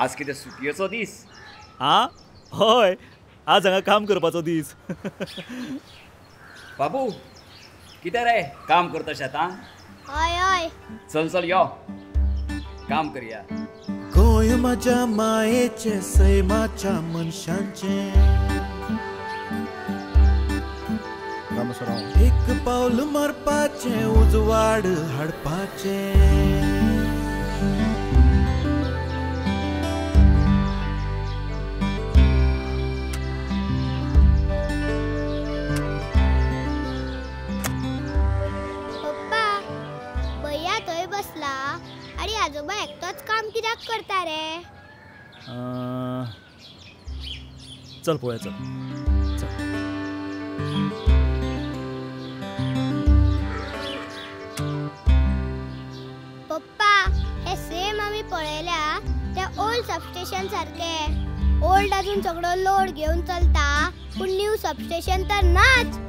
आज कितें सुटयेचो दीस? आं हय, आज हांगा काम करपाचो दीस. बाबू कितें रे काम करता शेतान? हय हय. चल चल यो काम करया. गोंय म्हज्या मायेचें सैमाच्या मनशांचें, एक पावल मारपाचें उजवाड हाडपाचें. पप्पा भैया थंय बसला आनी आजोबा एकटोच काम कित्याक करता रे? चल पळोवया चल. पप्पा हे सेम आमी पळयल्या त्या ओल्ड सबस्टेशन सारके. ओल्ड अजून सगळो लोड घेवन चलता, पूण न्यू सबस्टेशन तर नाच.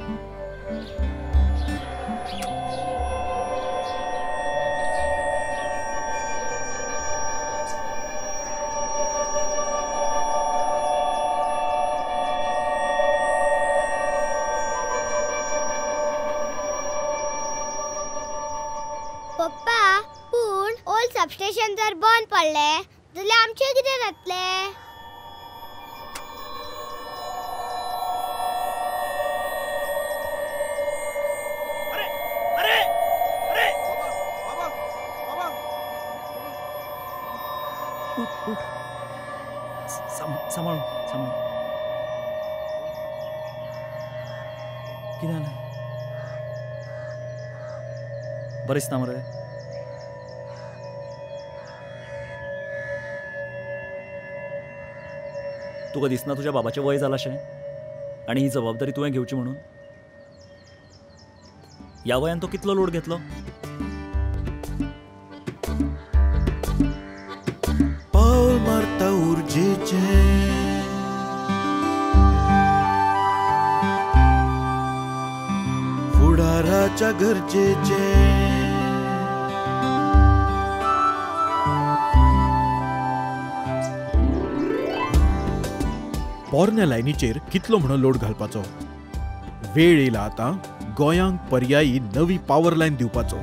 पप्पा पूण ओल्ड सबस्टेशन जर बंद पडले जाल्यार आमचें कितें जातलें? अरे अरे अरे बाबा बाबा उठ उठ, सांबाळ सांबाळ. कितें जालें? बरें दिसता मरे? तुका दिसना तुज्या बाबाचें वय जालां शें आनी ही जबाबदारी तुवें घेवची म्हणून? ह्या वयान तो कितलो लोड घेतलो? पावल मारता उर्जेचें, फुडाराच्या गरजेचें. पोरण्या लायनीचेर कितलो म्हणून लोड घालपाचो? वेळ येयला आतां गोंयांक पर्यायी नवी पावर लायन दिवपाचो.